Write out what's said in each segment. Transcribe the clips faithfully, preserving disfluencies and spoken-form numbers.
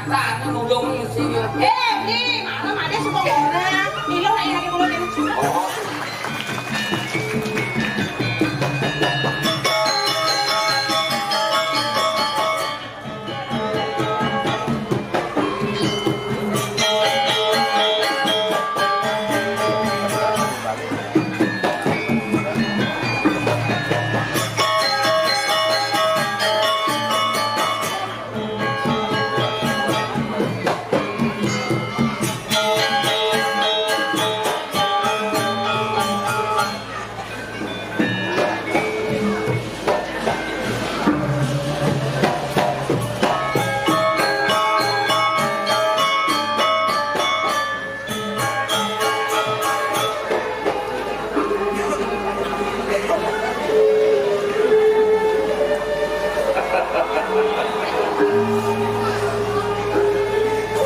Tangan nulung mesti dia. Eh, ni, mana ada suka orang? Ni lo nak lagi mulut ni.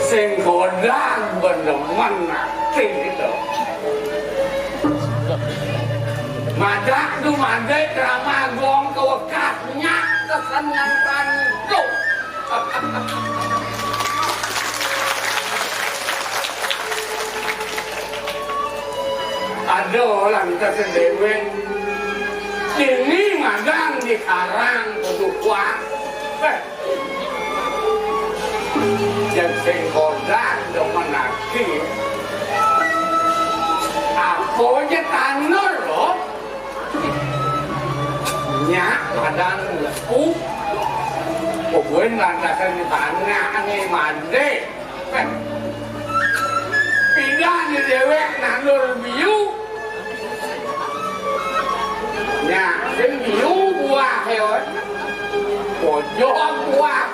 Sing godang benemen ati to. Madak tu madé krama gong kewekas nyak kesenengan tu. Ada lantas déwék. Dini magang di karang kudu kuat. Eh, jeng sing godang demen ati. Apa ja tandur, lo? Nyak padang lepu. Kubuin lantasan di tanah ni mandé. Eh, pidan di déwék nandur biu. Nya, sing biu buah ya. Pojok buah.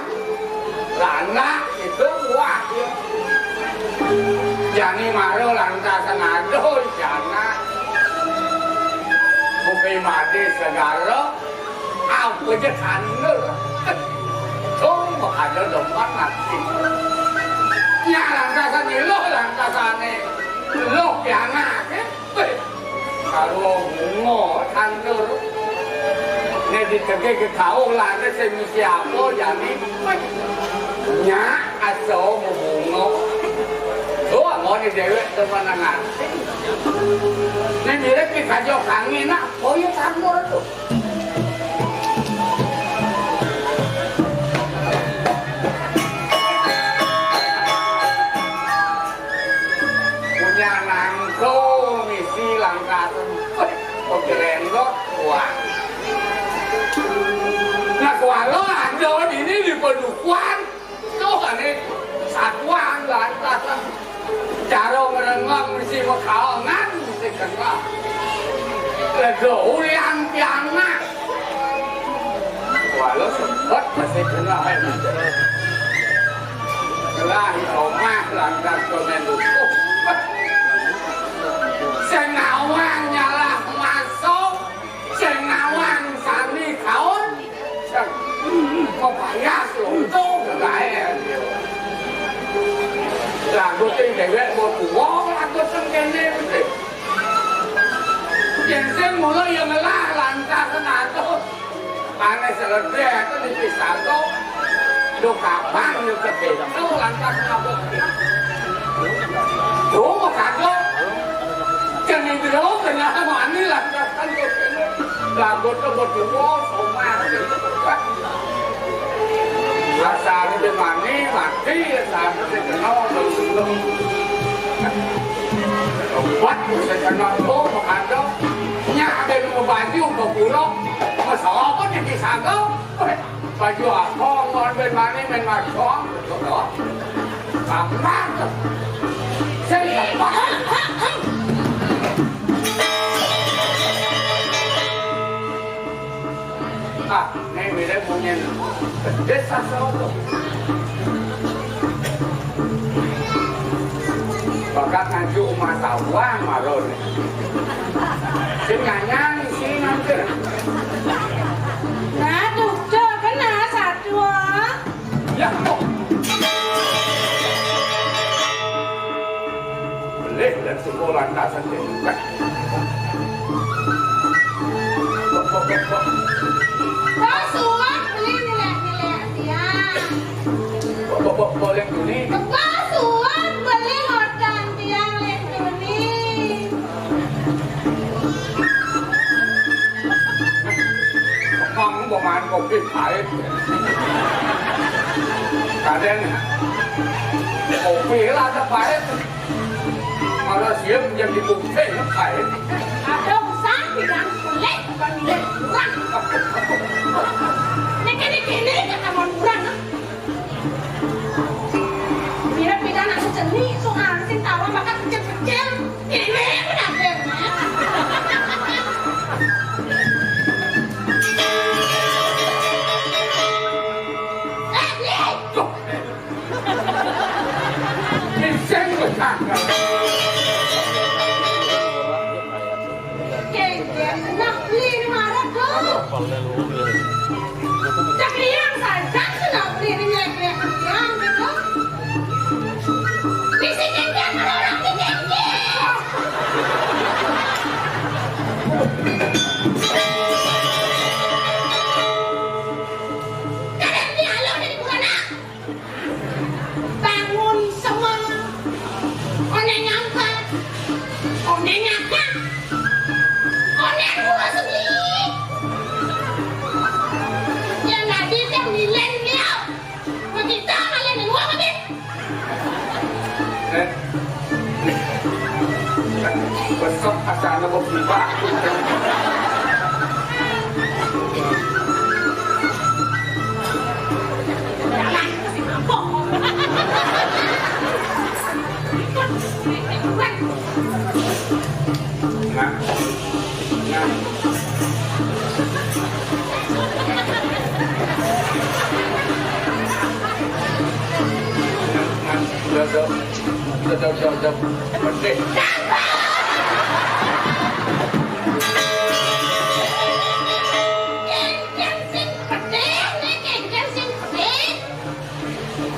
Landak itu buah ya. Jani mara lantasan aduh jana. Bukai madé segala. Apa ja tanda. Tung ada demen ati. Nya lantasan iluh lantasané. Luh pianaké. Wéh. Karo bunga tanda. Né ditegé ke kauh lana sing misi apa jani. Wéh. Nya asa bebunga. Tuh, mau di déwék temen ati. Né mirip di kajo kangin, apa ya tanda to. Punya nangko misi langkasan. Wéh, peglengot, wah. Nah, kuala ada dini di Padukuhan. Tuh, ané satuan lantas. Cara ngrengok mesti makaongan, mesti kena. Lego ulian pianak. Walau sempet mesti kena, eh. Lah, di omah lantas komen dukuh. Sing nawang nyalah masuk. Sing nawang sami kaon, sing kepayas lonto kegaen. Lagu sing déwék mau tuwa, lagu sing kéné mesti. Yén sing mula ya ngelah lantas nado. Ané seledé itu dipisah to. Lho, kapan yo kebéto lantas ngabukti? Lho, kagok. Jeneng jero kena mani lantas kan kok kena. Lagu to bodo wong somah. Asal de mani mati, asal de kena. Obat sing kena to, makanya nyak ada mau baju ke pulau. Masalah apa nih disaga? Baju apa? Mau main mani, main macam. Betul, toh? Gampang tuh. Sing gampang. Ah, ini mirip punya pedes asal tuh. Bakat ngaji umat tawang marun. Sing nyanyi sing nanti. Nah, tuh, tuh, kena satu, ah. Ya, kok. Beli dan sekolah tak sendiri. Kok, kok, kok, kok. Kau suap beli nilai-nilai dia. Kok, kok, Boleh Juni. Kepasuan beli hodan tiang Lek Juni. Emang pemain kopi pahit. Kadang kopi lah ada pahit. Malah siap yang dipungkit pahit. Ada urusan bilang pelik bukan bilang kurang. Nek ini kene kata mau kurang. Mira pilihan aku jenih soal sing tawa bakal kecil-kecil. Ini benar. Eh, Bli. Sing besar. Kengkeng, nak beli ini marah tuh. Cak liang saja, nak beli ini nyelek-nyelek liang gitu. Bisi kengkeng, kalau orang di kengkeng. Kadang dia lo dari bulan. Bangun semua. Oné ngangkat. Oné ngangkat. Oné ngurus sendiri. Yang tadi kan milenial. Begitu malah di luar lagi. Eh. Besok pasangan aku berubah. Nah. Nah. Nah. Udah, udah. Udah, udah, udah, udah. Pedih. Kengkeng sing pedih, nek kengkeng sing pedih.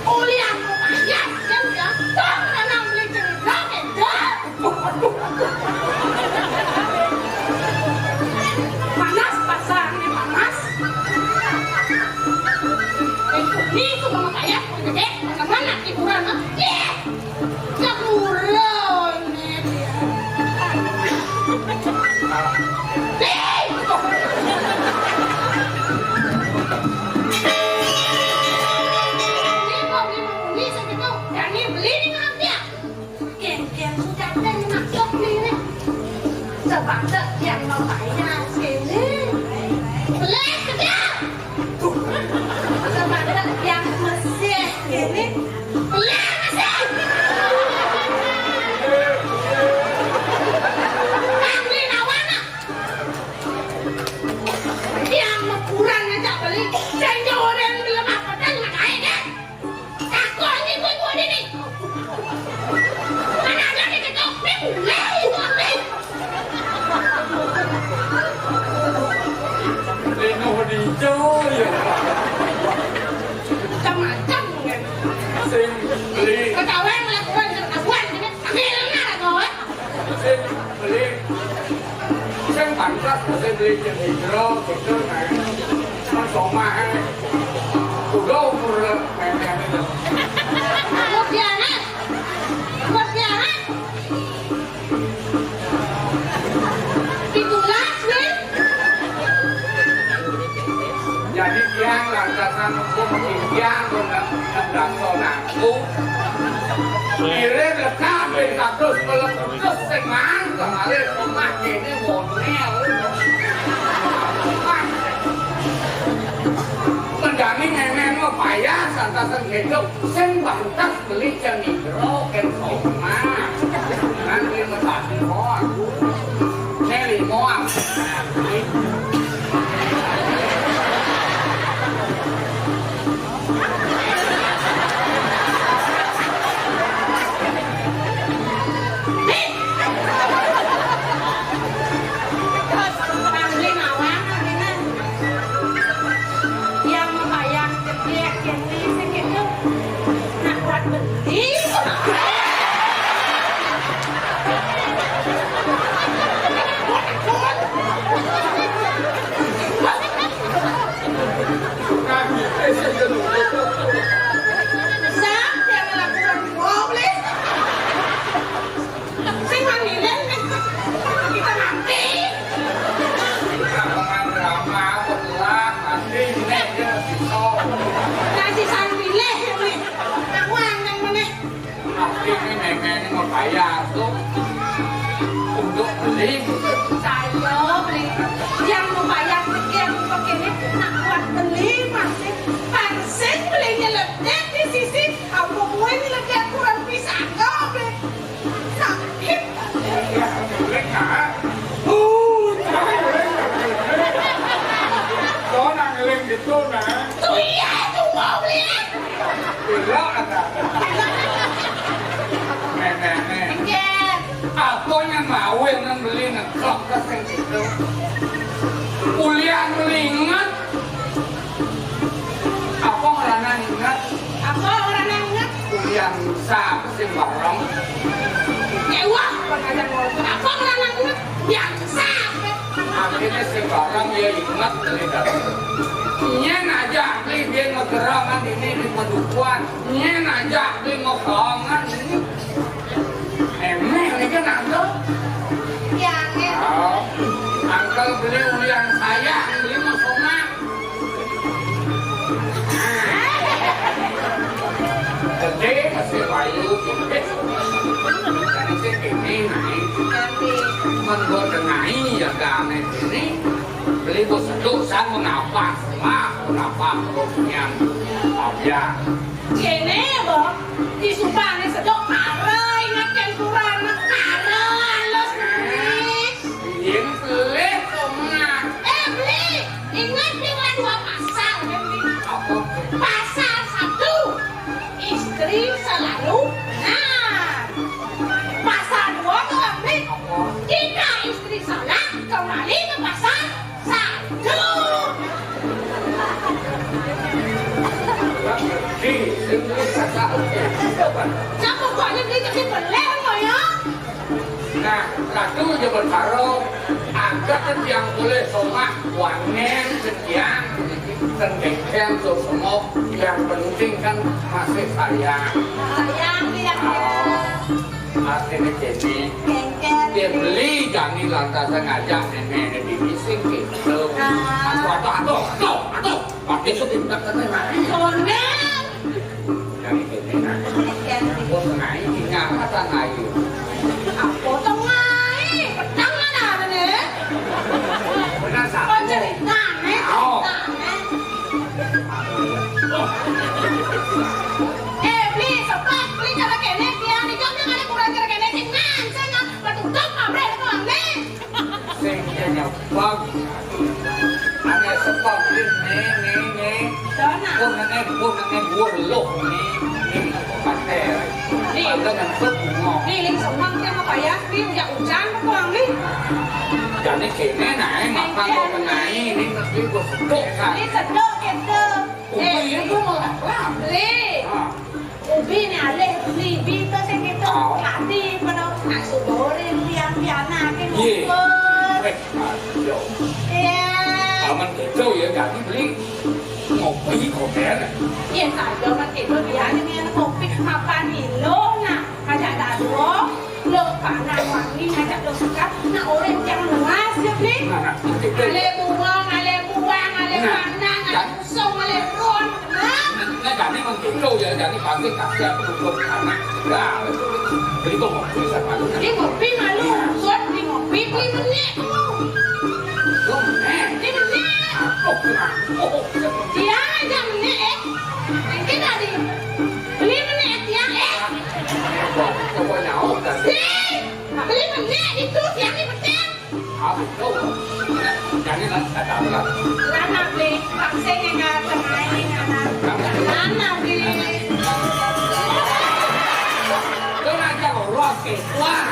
Uli aku payah, yang jatuh, karena beli cerita, kengkeng. Panas, pasarnya panas. Eh, ini aku mau payah, gede, mana hiburan, ah? Iya. Sepuro ini dia. Hei! Ini kok ini mau beli segitu? Yang ini beli nih, maaf ya. Kengkeng sudah ada yang masuk nih, nih. Sebab yang mau bayar sini. Beli, kerja. Sebab yang mesih ini. Beli, mesih. Kang, beli nawana. Yang mau kurang aja beli. Saya orang belum apa-apa, nggak kaya, kan? Aku ini ibu-ibu ini nih. Mana ada di situ? Nih, mulai itu, nih. Lino hijau ya. Macam-macam mungkin. Sing beli. Ketawa yang melakukan ketahuan ini. Ambil, nah, ketawa. Sing beli. Sing pantas sing beli jeng hijrah gitu, nah. Mas omah, eh. Udah umur, eh, eh, eh. Mau piala? Mau piala? Pitulas, wis. Jadi tiang lantasan hukum tiang mendaso nangku. Ngirim lekah ping satus meletus sing mangkang alih omah kene monel. Mendani nenek mau payah santasan hidup sing pantas beli jeng hijrah kén somah. Nang lima tadi kok. Nelly Moab. Nang lima wana kene. Yang mau payah gede kene sing gitu. Nak kuat beli. Sa Bayar to untuk beli. Saya beli. Yang mau bayar tiket untuk ini nak buat beli masih parsing belinya ledek di sisi. Aku mungkin ledek kurang pisang beli. Sakit. Ya, beli, nah. Uh, jangan beli. Kau nak ngeling gitu, nah. Tuh iya, tuh mau beli. Gila, kata. Nenek, nek. Nggih. Apa yang mau yang beli ngeklok ke sing gitu? Ulian beli inget. Apa orang inget? Apa orang inget? Ulian sa sing bareng. Ewa, apa orang inget? Yang sa. Akhirnya sing bareng ya inget beli datang. Nyen aja beli dia ngegerangan ini di padukuhan. Nyen aja beli ngokongan ini. Emeh lagi nangkep. Ya, eh. Oh, angkel beli ulian saya, beli mau somak. Gede masih payu, gede. Jadi sih ini naik. Cuman gua dengai ya gane ini. Beli gua seduk, sang mengapa? Wah, mengapa? Terus yang, oh ya. Kene, Bang. Disupane sedok mara ingat ken kurang, mara alus, Bli. Yen beli kok, Mak. Eh, Bli, ingat di dua pasal, Bli. Apa? Pasal satu, istri selalu benar. Pasal dua tuh, Bli. Apa? Jika istri salah, kembali ke pasal Satu. Nah, pokoknya beli tapi beli kok ya. Nah, satu aja bertaruh, agak kan yang boleh somak, wangen, sekian, dan gengkeng, so semok, yang penting kan masih sayang. Sayang, iya. Oh. Artine dene. Kengken. Dia beli jani lantasan ngajak nenek di sing gitu. Ah. Aduh, aduh, aduh, aduh, aduh. Pakai itu pinter kata mati. Soalnya. Jani dene, nah. Kengken. Oh, ngai, ingat kata ngai. Apa tuh ngai? Pedang mana ada nih? Benar, satu. Oh, ceritanya, oh, ceritanya. Eh, beli, sobat, beli cara kene, dia di jam yang ada kurang cara kene, sing nang, sing nang, petutup pabrik itu, Bang, nih. Sing kene, Bang. Ada sebab, beli, nih, nih, nih. Sana. Pun nenek, pun nenek, gua loh, nih, nih, pakai. Nih. Pada ngantuk, ngomong. Nih, ling semang, dia mau payah, nih, udah hujan, Bang, nih. Jani kene, nah, eh, makan kok kena ini, tapi gua sedok, kan. Ini sedok, gitu. Ubi itu malah lam. Beli. Ah. Ubi ni alih beli, beli tu sing itu. Ah. Tadi pada nak suburin tiang piana ke. Iya. Ngumpul. Eh, aduh. Iya. Aman gitu ya, jadi beli ngopi koper. Iya, saya aman gitu dia ni, ni ngopi mapan ilo nah. Ajak dado, lo panas wangi, ajak lo sekat, nak orang yang luas, ya, beli. Nah, nah, gitu. Ale buang, ale buang, ale panas, ale usung, ale ron. Nah, nah, jani mengkindo ya, jani pasti kasih aku duduk anak. Nah, beli kok ngopi sama lu. Beli ngopi malu, buat beli ngopi, beli menek lu. Lu menek? Beli menek. Oh, kenapa? Oh, dia aja menek, eh. Nanti tadi beli menek tiang, eh. Pokoknya nyawa tadi. Si, beli menek itu tiang di petek. Lana beli, pangsing enggak tengahin, anak. Lana beli. Lu ngajak orang ke, wah.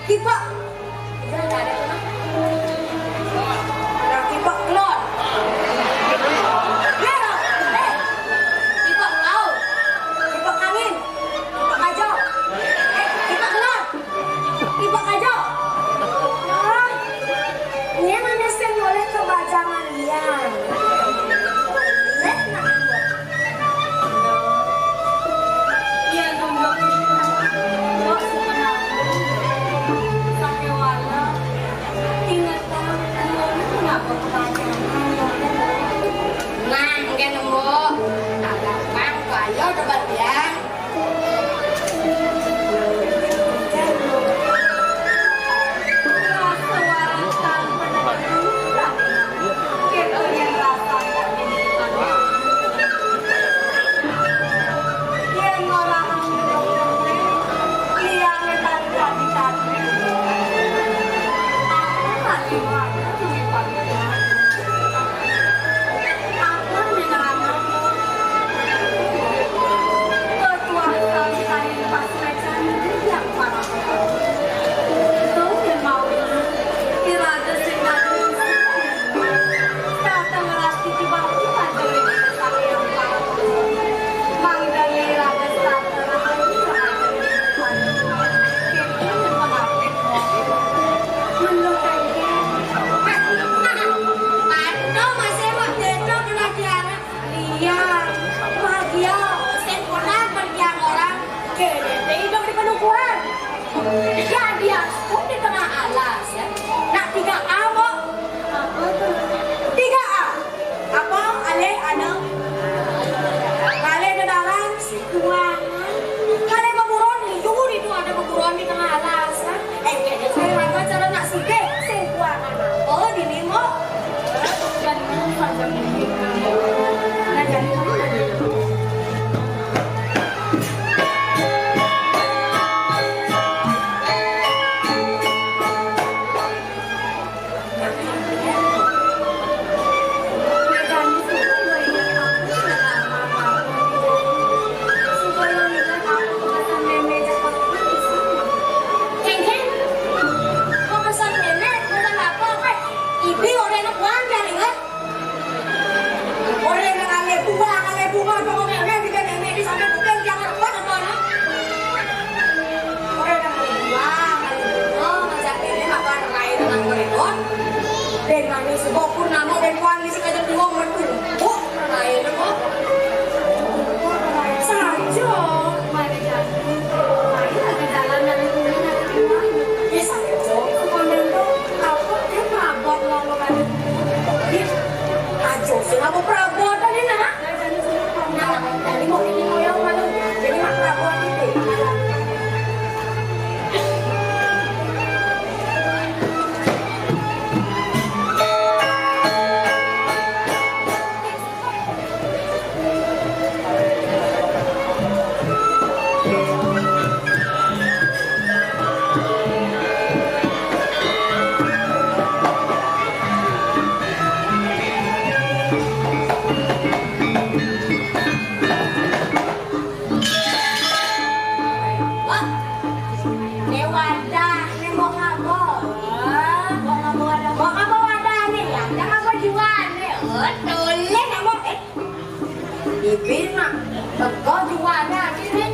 Kipak. Udah, nggak ada tuh, Mak. Nah, kipak keluar. Merah. Eh, kipak laut. Kipak angin. Kipak aja. Eh, kipak keluar. Kipak aja. Ah, ini mana sih oleh kebajangan dia. Boleh, nak. Iya, Gung, Gung. Kok sebenarnya sampai walau ingetan, Gung, kenapa kepanjangan, Gung? Nah, mungkin nemu. Nah, gampang, kok ayo coba ya. Iya, bahagia. Sempurna kerja orang. Kene te hidup di penukuan. Jadi aku di tengah alas, ya. Nak tiga A, Mbok. Apa tuh? Tiga A. Apa? Alih, anu. Alih ke dalam, kuangan. Alih beburon, itu, itu ada beburon di tengah alas, ya. Eh, jadi saya rasa cara nak sugih, sing kuat. Oh, dini, Mbok. Kan saja mungkin. Nah, jadi kamu nanya. Ibi orang nak buang dari, kan? Orang nak ambil buang, ambil buang, kau ambil orang kita nenek di sampai bukan jangan buat apa, nak? Orang nak ambil buang, ambil buang, macam ini makan rai dengan koridor. Dan manis, bopur nama dan kuan di sekajap dua mertu. Oh, rai itu, oh. Saja. Mari, Jani. Mari, ada jalan dari sini, dari sini. Ya, saja. Komandan tuh, apa, dia mabok, ngomong ada. Ajo, sing apa perabotan ini, nak? Nah, dari mau ini mau yang mana? Jadi, mak perabotan itu. Wah, ini wadah, ini mau apa? Wah, mau apa wadah? Mau apa wadah ini ya? Jangan apa jual nih. Oh, tulis apa? Eh, bibir mah. Teko jualnya aja nih.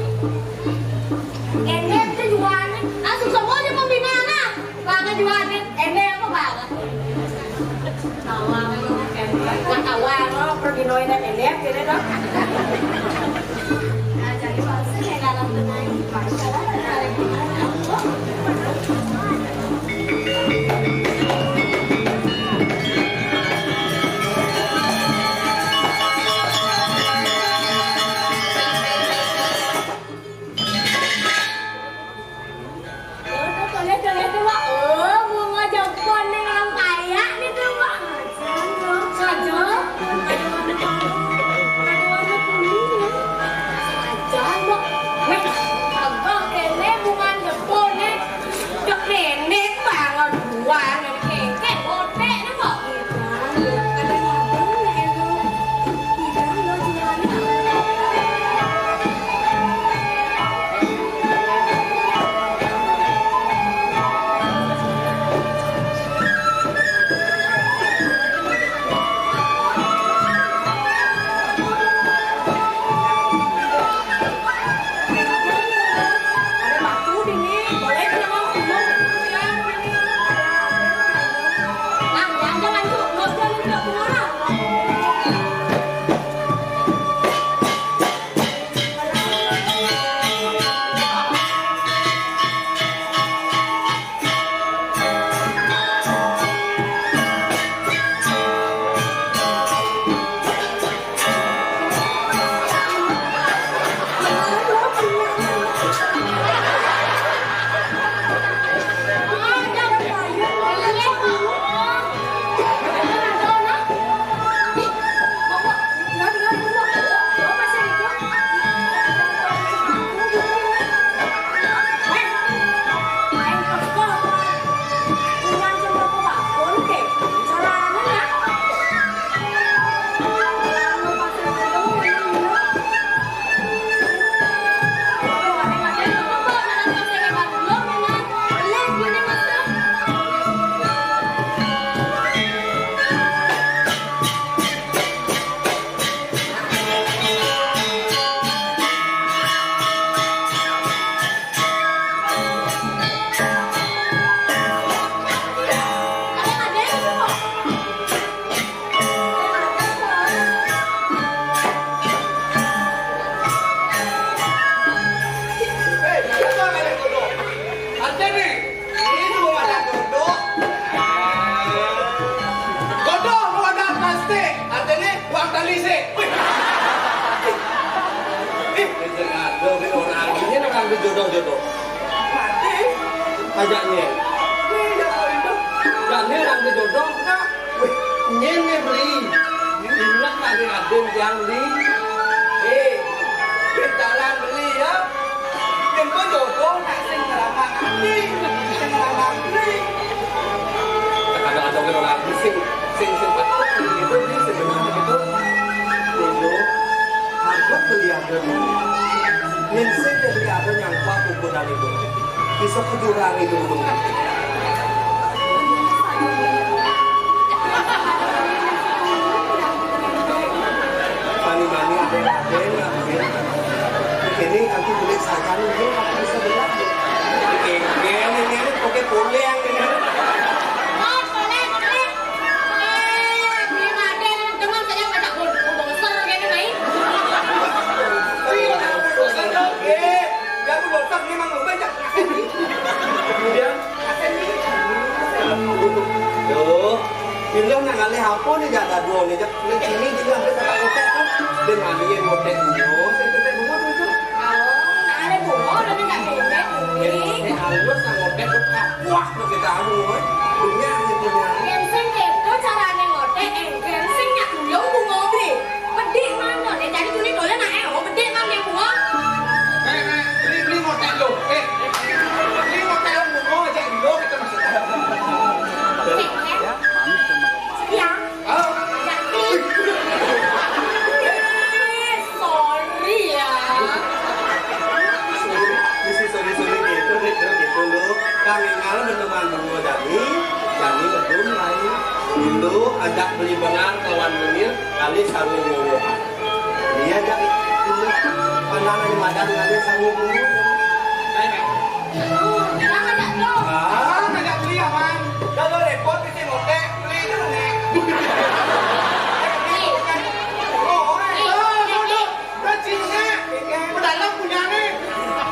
Ini tuh jualnya. Langsung semua aja pembinaan. Banget juga, Dit. Ember apa banget? Awal, ember. Nggak awal, lo pergi noin ember, gitu dong. Nah, jadi maksudnya dalam benai. Toleh, toleh tuh, Wak. Oh, bunga jempol nih, orang kaya nih tuh, Wak. Saja. Jodoh, jodoh. Mati. Ajak nyén. Nyén dah kau itu. Jani urang jodoh. Nah. Wéh, nyén né beli. Ingat tadi Raden yang beli. Eh, kita orang beli ya. Nyén pun jodoh nak sing ngeramak ati, sing ngeramak beli. Kadang-kadang orang beli sing, sing, sing patut beli itu, beli sing benar gitu. Jodoh. Harus beli ada. Nyén sing beli ada nyangkut ukuran itu. Bisa kejuran itu. Mani-mani ada yang ada yang ngambil. Ini nanti beli saja nih, dia nggak bisa belah. Ini, ini, ini, oke, boleh yang ini. Oh, boleh, boleh. Eh, ini ada yang dengan saya ngajak bol-, bol-, bol-, bol-, ini, Mai. Iya, bol-, bol-, bol-, eh. Jago dosa memang lu banyak. Kemudian, duh, Yunda nak ngalih apa nih, jaga dua nih, jak ini juga sampai kata kotek kan, dia ngalihin kotek bunga, saya kotek bunga tuh itu. Oh, nak ada bunga, udah minta kotek, ini. Ini halus, nak kotek, wah, kita anu, punya, punya. Yang sing itu caranya ngotek, eh, yang sing nak dulu bunga beli. Bedik mano? Eh, jadi tuni dolen nak, eh, oh, bedik mano yang bunga? Eh, eh, beli, beli motor lo. Eh, beli motor lo, bunga aja dulu kita masuk. Cek, ya. Setia. Halo. Ya, beli. Eh, sorry ya. Misi sorry-sorry gitu, gitu, gitu lo. Kami kalau berteman bunga Dani, Dani belum lain. Dulu ajak beli bengar kawan menir, kali sarung bunga. Iya, jak. Ini pandangan di madan ada sanggup dulu. Baik, Kak. Ah, ngajak beli apaan? Kalau repot, bisa ngotek, beli dulu, nih. Oh, oh, eh. Tuh, tuh, tuh. Udah cinta. Udah dalam punya, nih.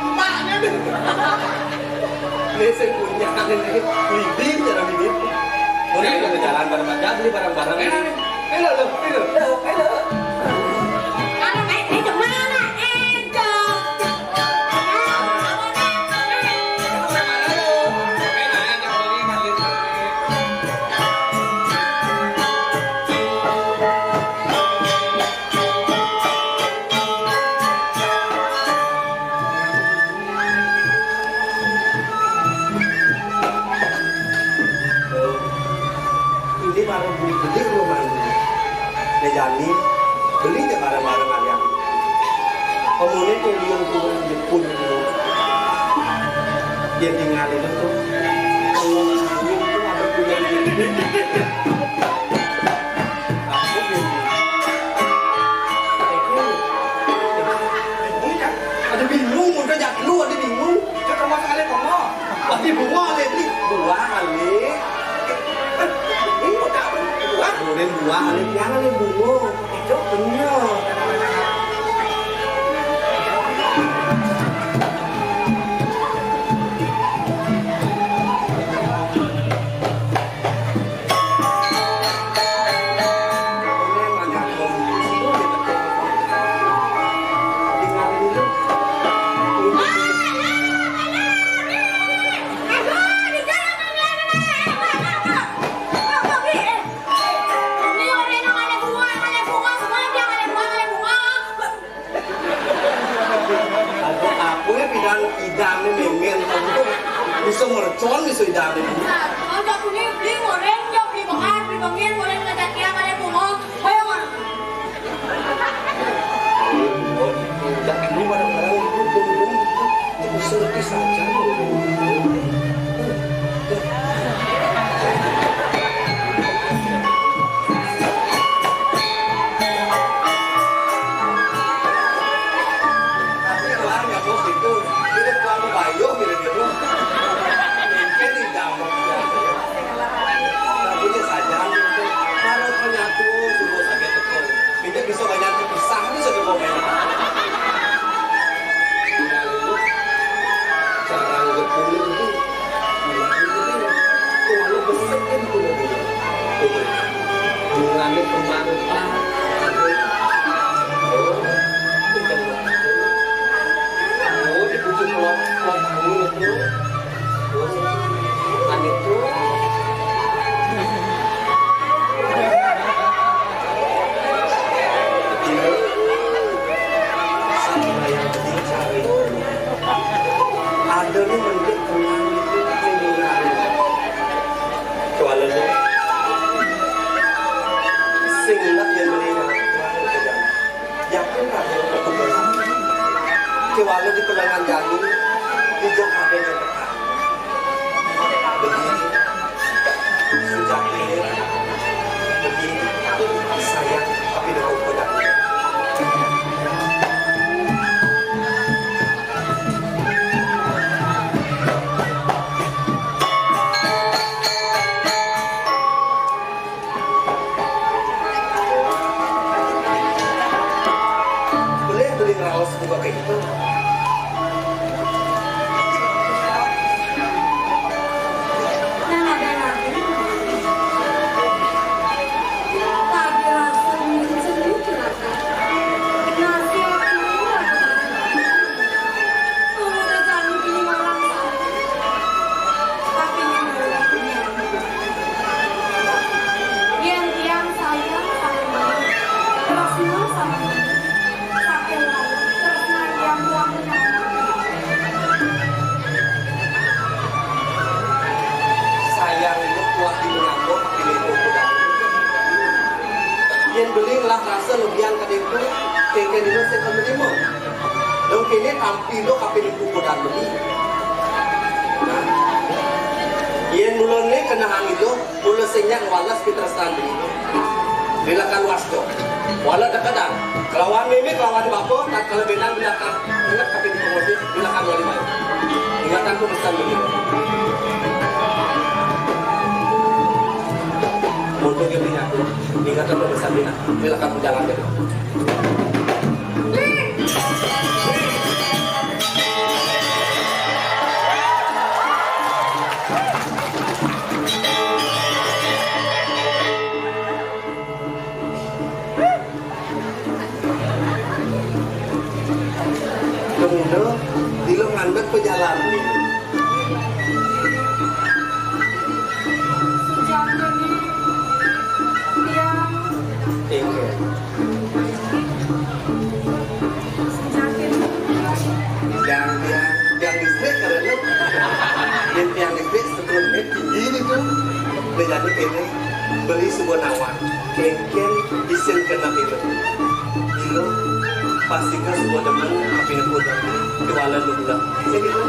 Emaknya, nih. Ini saya punya, nih. Bibir, cara bibir. Boleh, kita jalan bareng aja, beli barang-barang. Enak, nih. Ayo, lo, ayo. Ayo, ayo. Anak naik, naik kemana? Edo. Ini baru beli-beli rumah ini. Dia Jani, beli deh barang-barang kalian. Omongnya kayak liang turun jepun gitu. Dia tinggalin itu. Kalau itu ada punya. Aku bingung. Bingung ya? Ada bingung, udah jak lu ada bingung. Kita mau sekali ngomong. Pasti bunga, Ale, beli. Buah, Ale. Ini kok tak buah? Goreng buah, Ale. Jangan, Ale, bunga. Itu bener. Aku, aku ya bilang idam ni mengen, bisa mercon, bisa idam ni. Nah, kalau punya beli goreng, jauh beli bengar, beli bengin, goreng ngajak dia kali bunga. Ayo, Mak. Tidak dulu barang-barang itu, belum, belum. Itu servis saja. Tapi orang nggak mau gitu. Dia tuan bayuh gitu, gitu. Mungkin tidak mau. Tapi dia sadar gitu. Kalau ternyata Kénkén Ida sing katerima. Dong kéné tampi Ida kapining kukudan beli. Nah, yén mula né kenehang Ida, mula sing nyak ngwales pitresnan beli. Dilekan wasta. Wala tekedang. Kelawan mémé, kelawan bapa, tatkala benang dilekan, inget kapining pangosé, dilekan wali mai. Ingetang pesan beli. Mundur ke beli aku. Ingetang pesan beli. Dilekan pejalan ke. Kemudian, dilo ngandek pejalan. Sejatiné tiang. Iya. Sejatiné tiang. Tiang, tiang, tiang listrik karena yén tiang listrik setrum tinggi gitu. Bedanya ini beli sebuah nawang. Kénkén isin kena pilu. Pilu pasti ka suba demen api neput. Kéwala nu gula. Sing gitu.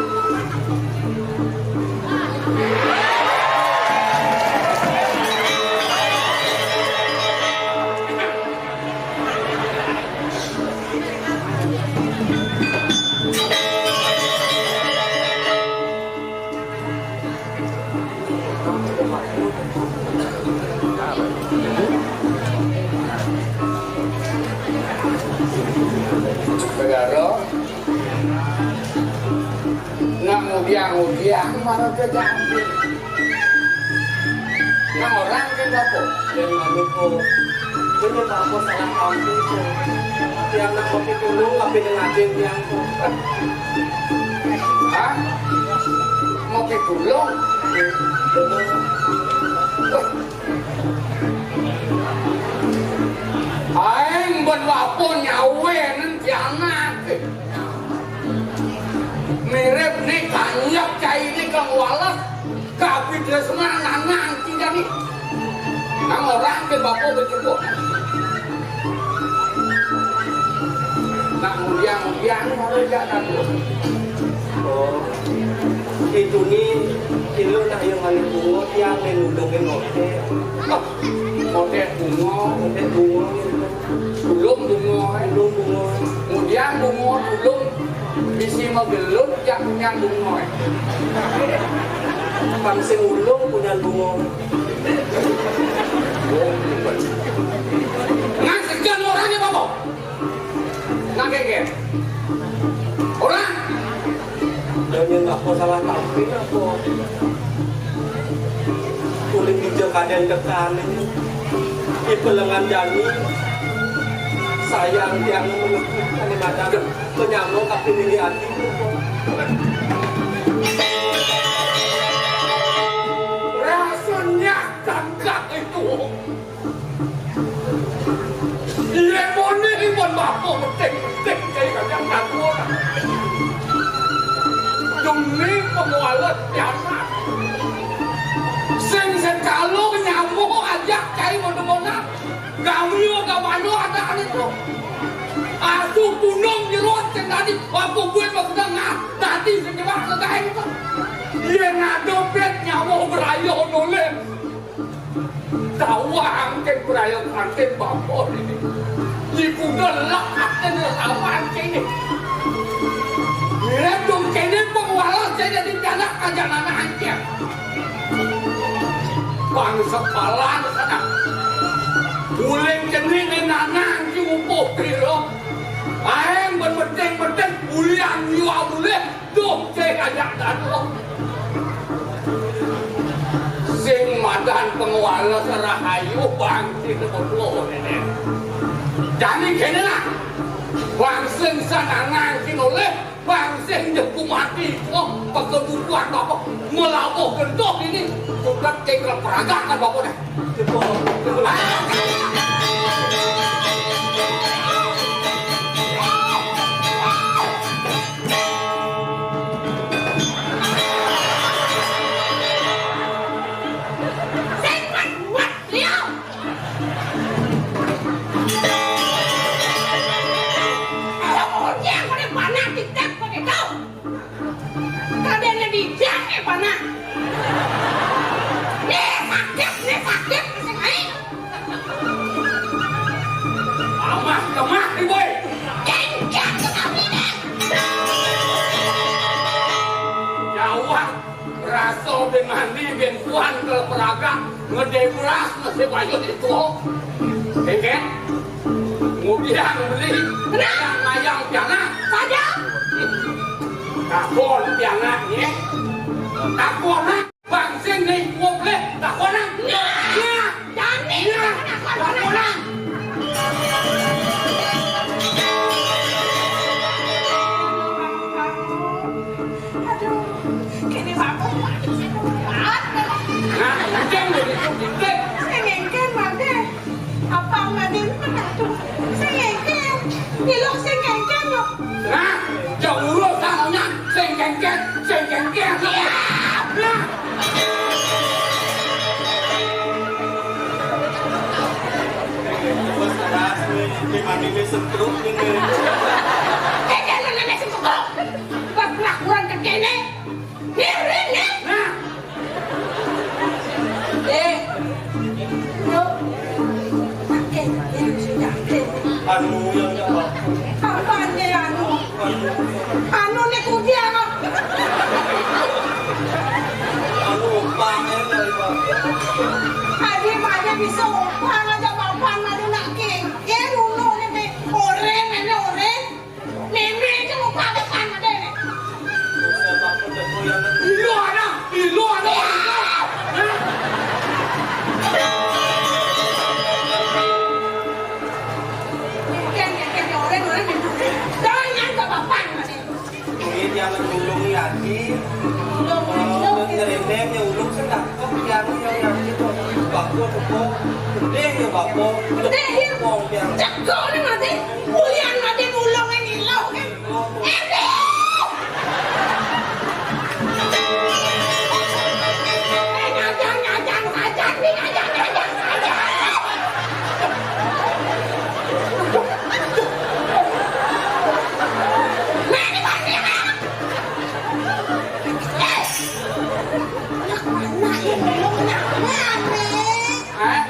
Segara nak ngudiang-ngudiang marep ka jambi. Nang orang kan bapa. Yang anu ko. Bener bapa salah kampung ko. Tiang nak mau pitulung, tapi dengan adéng tiang ko. Hah? Mau pitulung? Bener. Wah. Aéng ben bapa nyawén tiang nak. Mirip né kanjak cai né kang walas. Kapitresnan anak cai jani. Nang orang ke bapa becukup. Nak ngudiang-ngudiang baru jalan. Oh. Itu ni, kilo nak yang anu bunga, tiang yang ngudungin ngoté. Oh, ngoté bunga, ngoté bunga. Tulung bunga, tulung bunga. Ngudiang bunga, tulung. Bisi magelun, jak punyan bunga. Pang sing ulung punyan bunga. Ngan segan orangnya, Bapak. Nang kénkén. Orang. Jangan apa salah tampil apa. Kulit hijau kadén dekan ini. Di pelengan jani. Sayang tiang menekuk kalimantan. Penyama tapi ini hati. Rasanya gagah itu. Iya, mone iman bapa metik-metik cai kajang kaduan. Demi pengualan kiamat. Sing sekalo nyamuk ajak cai menemonan. Gamio gamano ada ane to. Asu punung jerot sing tadi, bapa gue maksudnya ngah, tadi sing jelas ke kain to. Iya, ngadepet nyamuk berayo noleh. Tawang ké braya kantin bapa ini. Di kuda lek akan lawan kéné. Mirip dong kéné pengualan saya jadi jalan aja nana aja. Bangsa palan sana. Buling jenis nana anjing upuh piro. Aeng bermeting-meting bulian jiwa bulian. Duh, cék ajak daduh. Sing madan penguala serahayu bangsin bengkulu ini. Jani kéné lah. Bangsin sanangan sing oleh, bangsin jepu mati. Oh, pakai bubuhan bapak melabuh gentoh ini. Sudah cék peragakan bapak dah. Aso bin mandi bin puan ke peragat ngedé beras masih bayu itu. Kéngkén. Ngudiang beli. Nah. Mayang, mayang pianak. Saja. Takon pianak ni. Takon, nah. Bang sing ni, gua beli. Takon, nah. Nah. Jani. Nah. Takon, nah. Aduh, kene bapak. Nah, encén lho, itu bintik. Sing ngengken, Made. Apa Made mana tuh? Sing ngengken. Ilok sing ngengken lho. Nah, jauh urus sangonya. Sing ngengken, sing ngengken. Iya. Nah. Bos keras nih, gimana ini stroke ini? Kagak lu nenek stroke. Pas pelakuan ke kene. Nih, nih, nih. Nah. Eh, lu pakai yang sudah. Anu yang jawab. Apanya anu? Anu. Anu nih kudia, Bang. Anu, Bang, ya, Bang. Tadi Made bisa umpang aja Bapak Made nak king. Ya, dulu nih, Bang. Orén, ini orén. Mémé aja lupa ada kan ada nih. Ilo ada, ilo ada, ilo. Hah? Kan, kan, kan, orang, orang, jangan ke papan, Mas. Ini dia menulung Yati. Ulung, ulung. Nyerendeng ya ulung sedang. Kok Yati ya Yati tuh. Bagus tuh. Gede ya bapak. Gede ya. Wong dia. Cekok nih mati. Ulian mati nulung ini lo kan. Endi! Eh, ngajang, ngajang, ngajang, nih, ngajang, ngajang, ngajang. Nah, ini pasti, Bang. Eh, anak mana yang belum nyamar, nih? Hah?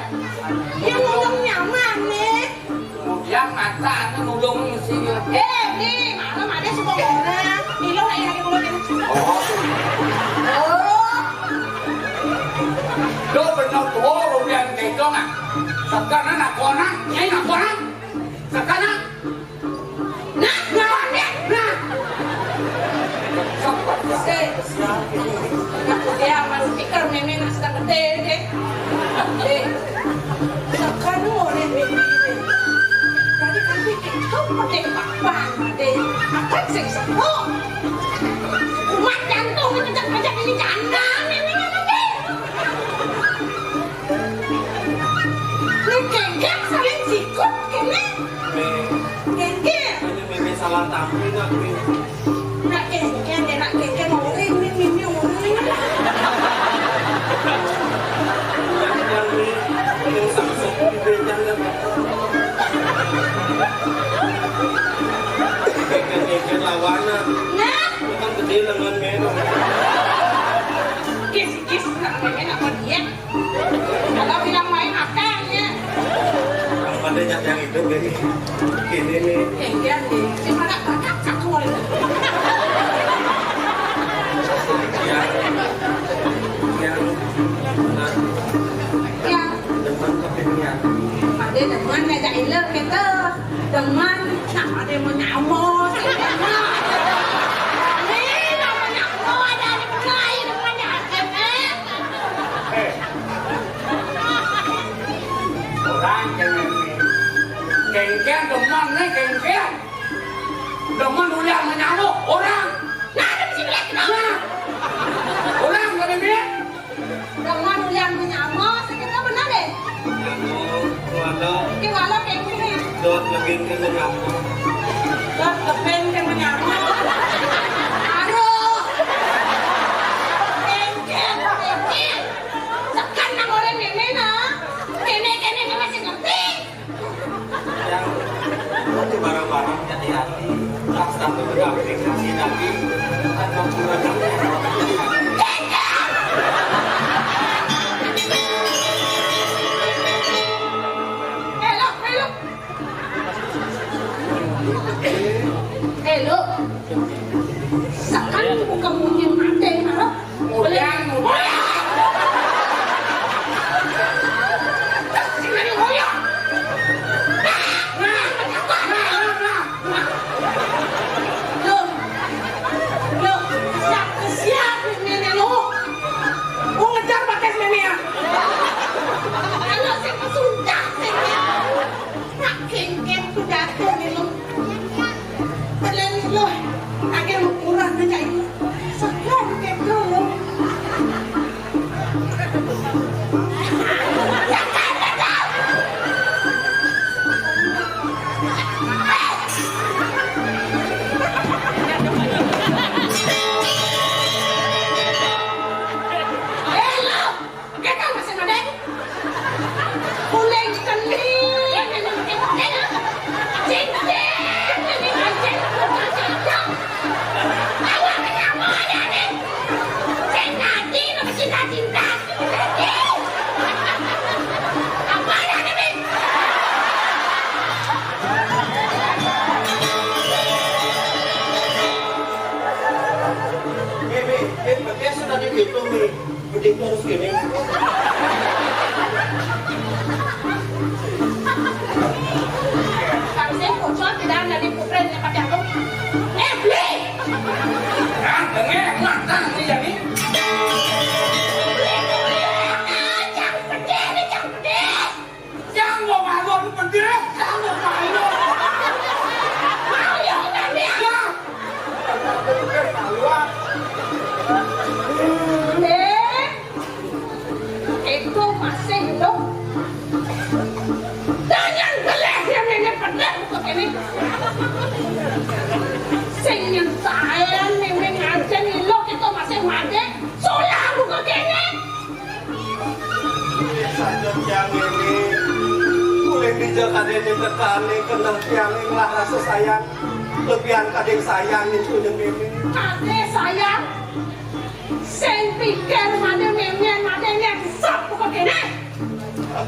Yang belum nyamar, nih. Kemudian mata anu nulung mesti. Eh, nih, malam ada si Bang Dona. Nilung lagi lagi mulut ini. Oh. Oh. Do bener tuh, rupiah kayak itu, nah. Sekarang nak kona, ini nak kona. Sekarang. Nah, nah, nah, nah. Sih. Dia sama speaker mémé nak sedang gede, deh. Deh. Sekarang oleh mémé, deh. Tadi kan bikin tuh pakai papan, deh. Akan sing sepuh. Kumat jantung ngajak-ngajak ini janda, mémé, deh. Lu kéngkén saling sikut, kéné. Kéngkén. Ini mémé salah tampil, nak, Pi. Nak kéngkén, ya, nak kéngkén, oring, nih, nih, nih, oring. Yang, yang, nih, yang sangsok di bejang, ya, Pak. Kéngkén, kéngkén lawanan. Nah. Itu kan gede lengan, men. Kis, kis, nak, mémé, nak, mau diet. Kalau bilang main akan ya. Yang pada nyat yang hidup ini. Ini nih. Eh, iya nih. Di mana kakak satu lagi? Ya. Ya. Nah. Ya. Demen tapi niat. Pada demen ngajak iler kita. Demen, nak pada mau nyamos. Ini nama nyamos ada di mulai demen nyamos. Eh. Orang kéngkén. Kéngkén demen nih, kéngkén. Demen ulian menyamuk, orang. Nah, ada di sini, lihat, kenapa? Nah. Orang, gak ada, Bib? Demen ulian menyamuk, sakit apa, benar, deh? Walau. Oke, walau kayak gini. Dot lebih ke menyamuk. Dot lebih ke menyamuk. Aduh. Kéngkén, kéngkén. Tekan nang orang ini, nah. Kéné, kéné, ini masih ngerti. Yang nanti barang-barang jadi hati. Tak sampai berdamping kasih nanti. Atau kurang. Elok, elok. Gedé terus gini. Kang Sing muncul di dalam dari putra dengan pakai aku. Eh, beli! Ah, dengar, matang nih jadi. Beli, beli, ah, jangan pedih, nih, jangan pedih. Yang mau malu pedih, yang mau malu. Ayo, nanti. Ya. Eh, itu masih hidup. Dengan gelehnya nenek pedih buka kene. Sing nyentaian nenek ngajen ilok itu masih mati. Sulah buka kene. Saja tiang ini, kulit dija kadene tekane kenal tiang ing lah rasa sayang. Lebihan kadeng sayang itu yang ini. Kade sayang. Sing pikir made memen made nyesep kok kene.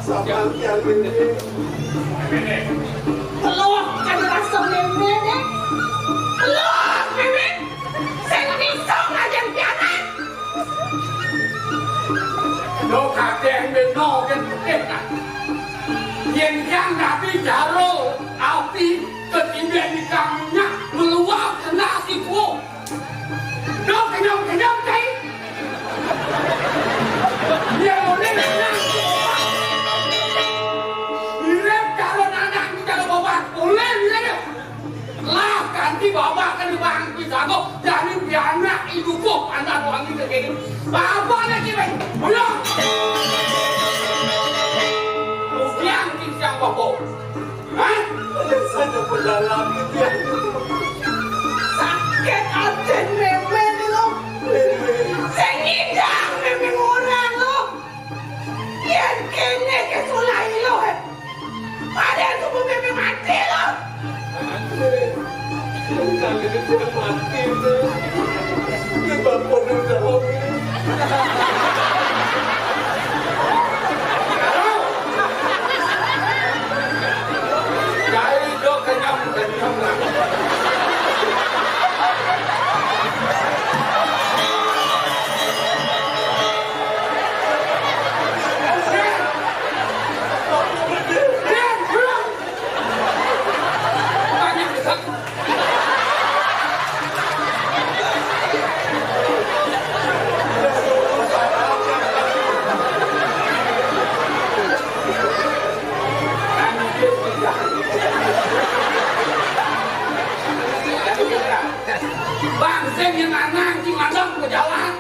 Sama yang ini. Peluk kan rasa memen, eh. Peluk memen. Sing iso ngajen pianak. Lo kadeh beno kan putih kan. Yen yang nabi jaro api ketimbang di kamunya meluap kena siku. Dok, kenyang-kenyang, cai. Iya, boleh, kenyang. Mirip calon anak, calon bapak. Boleh, mirip. Lah, ganti bapak kan bang, bisa kok. Jadi, pianak, ibu kok, anak wangi segini. Bapak lagi, Bang. Ayo. Ujian, kisah bapak. Hah? Saja pedalaman tiang. Sakit aten memen lo. Sing ngidang memen orang lo. Yen kene ke sulai lo, eh. Pada tubuh memen mati lo. Jangan mati, Bang. Ini Bang Pondok Dalam ini. Cai do kenyang, kenyang lah. Banyak besar. Bang, sing yang anak, sing anak ke jalan.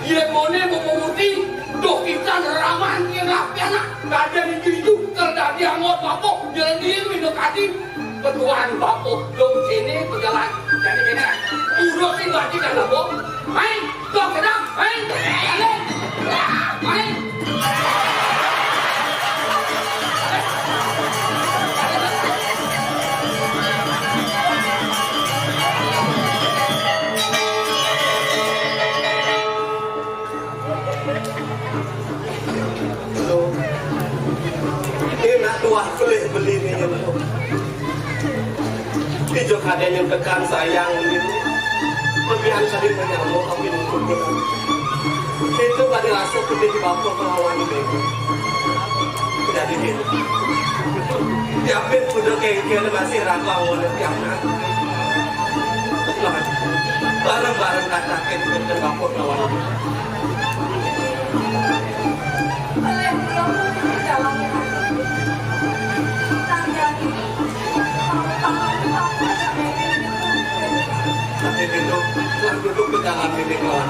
Iya, mone mau memuti, doh kita neraman, iya, rapi anak. Kada dituju, kada diangot, apa, jalan dia, minum kaki. Ketuaan bapak dong sini berjalan. Jadi kena urus sing lagi kan bapak. Hai, dong kena. Hai. Hai. Enak tuah pelih beli ni. Ijo kadene tekan sayang beli. Lebihan kadene nyamuk tapi nutupin. Itu kadene rasa pedih di bapa kelawan ini. Jadi gitu. Yapin kuda kengkel masih ragu awalnya tiang nak. Bareng-bareng katakin ke bapa kelawan ini. Tapi duduk, duduk di dalam ini kawan.